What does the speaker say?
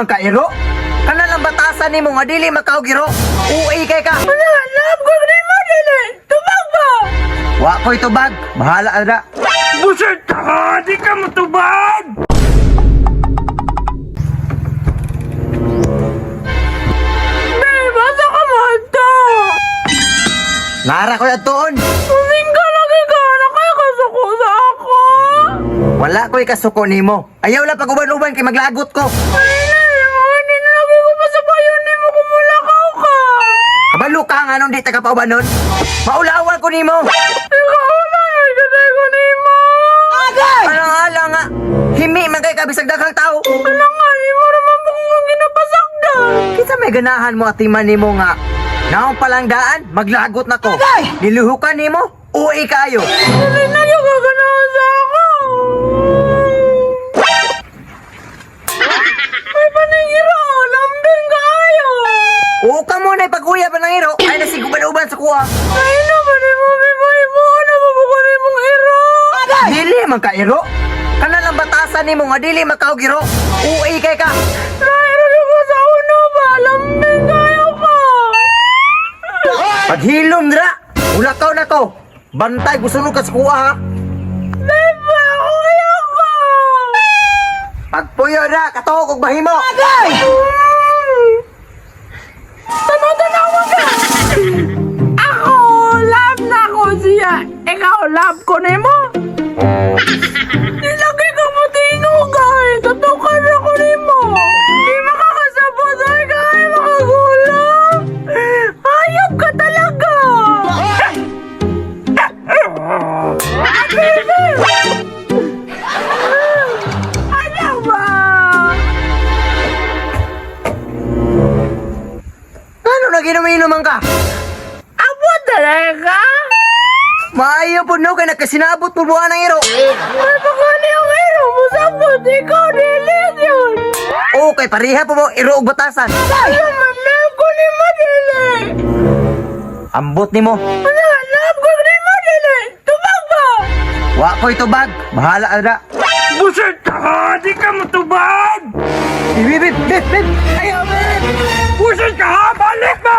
man ka iro. Kana lang batasan nimo nga dili makaugiro. Uwi kay ka. Ano, love ko nimo dili. Tubag ba? Wa ko'y tubag. Bahala ka na. Buset ka! Di ka matubag! Babe, asa ka man to? Nara ko'y atuon. Uminga lagi ka, na kaya kasuko sa ako. Wala ko'y kasuko nimo. Ayaw lang pag-uban-uban kay maglagot ko. Ay, na, hindi na lagi ko pa sa bayon nimo kung mulakaw ka. Kabalo ka nga nung di ta ka paubanon. Maulawan ko nimo. Ikaw na, ay ko nimo. Alang ala nga. Himi man kay kabisag daghang tao. Ala nga, imo naman po kung ginapasakdan. Kinsa may ganahan mo atiman nimo nga naong palang daan maglagot na ko. Niluhukan nimo, uwi kayo. Dili na yung gaganahan sa ako. Ay, paningiro, lambing kaayo. Oo ka mo na ipag-uya pa ng iro. Ay nasiguban-uban sa kuha. Ay, naman mo, may mo, ano mo ko mong iro. Dili man ka iro. Kana lang batasan nimo nga dili makaugiro. Uwi kay ka. Nairo ko sa uno ba, lambing kaayo ka. Paghilom dra. Ulakaw na ko. Bantay gusto ka sa kuha ha. Diba, kuya ko. Pagpuyo na katuok og bahimo. Tanaw-tanaw ka. Ako, love na ako siya. Ikaw, love ko nimo. Nilagay ka mo tingog ay. Tutukan ako nimo. Di makakasabot ay kay makagulang. Hayop ka talaga. Ano ba? Ano na ginuminom ka? Abot talaga? Maayo po no kay nagkasinabot po buwan ng iro. Ay, pagkali ang iro mo sabot. Ikaw, dili yun. Okay, pareha po mo iro og batasan. Ano man, love ko ni Madele. Ambot nimo. Ano, love ko ni Madele. Tubag ba? Wa ko'y tubag. Bahala ka na. Buset ka! Di ka matubag! Bib, bib, bib, bib. Ayaw, bib. Buset ka! Balik mo!